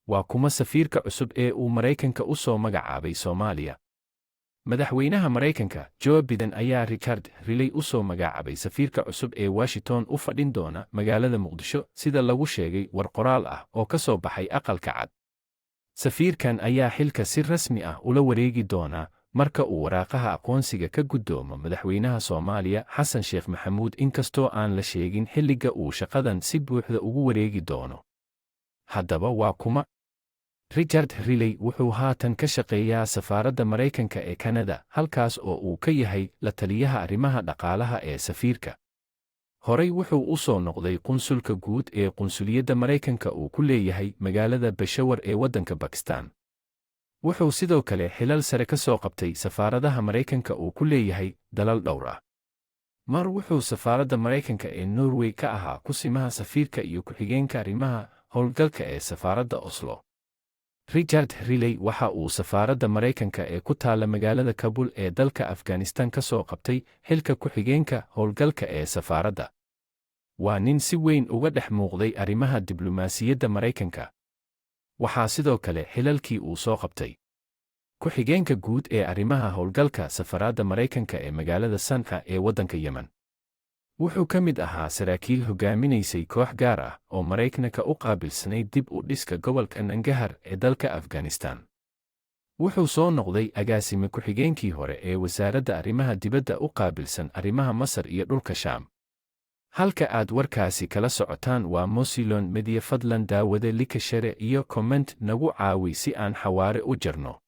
Waa kuma safiirka cusub ee uu Maraykanka u soo magacaabay Soomaaliya? Madaxweynaha Maraykanka Joe Biden ayaa Richard Riley u soo magacaabay safiirka cusub ee Washington u fadhin doona magaalada Muqdisho, sida lagu sheegay war qoraal ah oo ka soo baxay Aqalka Cad. Safiirkan ayaa xilka si rasmi ah ula wareegi doona marka uu waraaqaha aqoonsiga ka guddoomo madaxweynaha Soomaaliya Xasan Sheekh Maxamuud, inkastoo aan la sheegin xilliga uu shaqadan si buuxda ugu wareegi doono. Haddaba waa kuma Richard Riley? Wuxuu haatan ka shaqeeyaa safaaradda Maraykanka ee Kanada, halkaas oo uu ka yahay la taliyaha arrimaha dhaqaalaha ee safiirka. Horey wuxuu u soo noqday qunsulka guud ee qunsuliyadda Maraykanka uu ku leeyahay magaalada Beshawar ee waddanka Bakistan. Wuxuu sidoo kale xilal sare ka soo qabtay safaaradaha Maraykanka uu ku leeyahay dalal dhowr ah. Mar wuxuu safaaradda Maraykanka ee Norway ka ahaa kusimaha safiirka iyo ku-xigeenka arrimaha howlgalka ee safaaradda Oslo. Richard Riley waxa uu safaaradda Maraykanka ee ku taalla magaalada Kabul ee dalka Afghanistan ka soo qabtay xilka ku-xigeenka howlgalka ee safaaradda. Waa nin si weyn uga dhex muuqday arrimaha diblumaasiyadda Maraykanka. Waxaa sidoo kale xilalkii uu soo qabtay ku-xigeenka guud ee arrimaha howlgalka safaaradda Maraykanka ee magaalada Sanca ee waddanka Yemen. Wuxuu ka mid ahaa saraakiil hogaaminaysay koox gaar ah oo Maraykanka u qaabilsanayd dib u dhiska gobolka Nangahar ee dalka Afghanistan. Wuxuu soo noqday agaasime ku-xigeenkii hore ee wasaaradda arrimaha dibadda u qaabilsan arrimaha Masar iyo dhulka Shaam. Halka aad warkaasi kala socotaan waa Mosilon Media. Fadlan daawade, like, share iyo comment nagu caawi si aan xawaare u jarno.